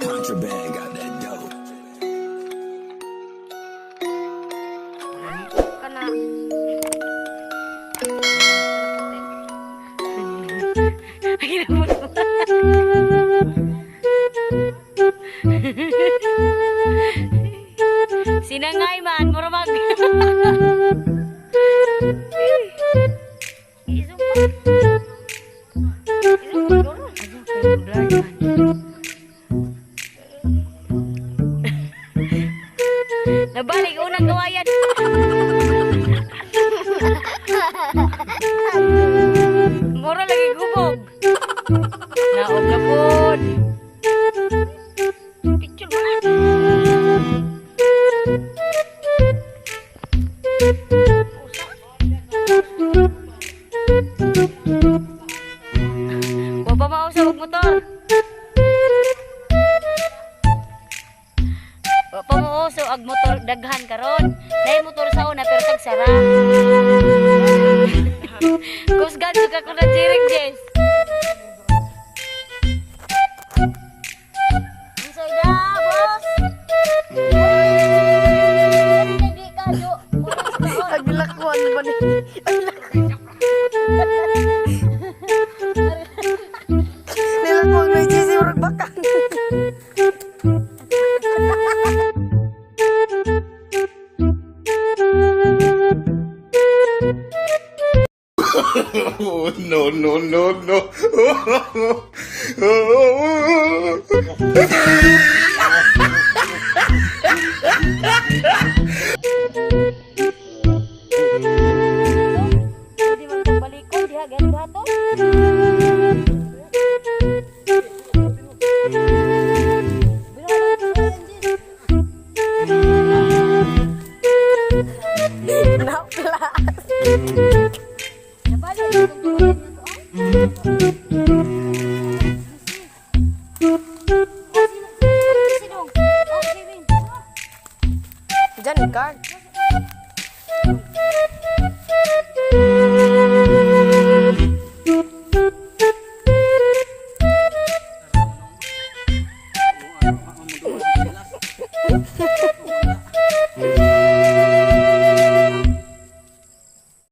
Contraband got that dope. Kana. Sinangay man, mura mag. Isong pa. Isong pa. Blur man. Nabalik unang kawayan. Mura lagi gubog. Naog na pod. Picture ba? Wa pa mausa og motor. Wa pa mauso ag motor daghan karon. Dai motor sa una pero tagsara. Kusgan jud ako na jiring, Jess. Unsay da, boss? Di ka jo. Aglakuan ba ni? Nilakuan may JC murag bakang. Oh, no, no, no, no. Di man ko balikon diha ganda to. Naplas. Diyan, Carl.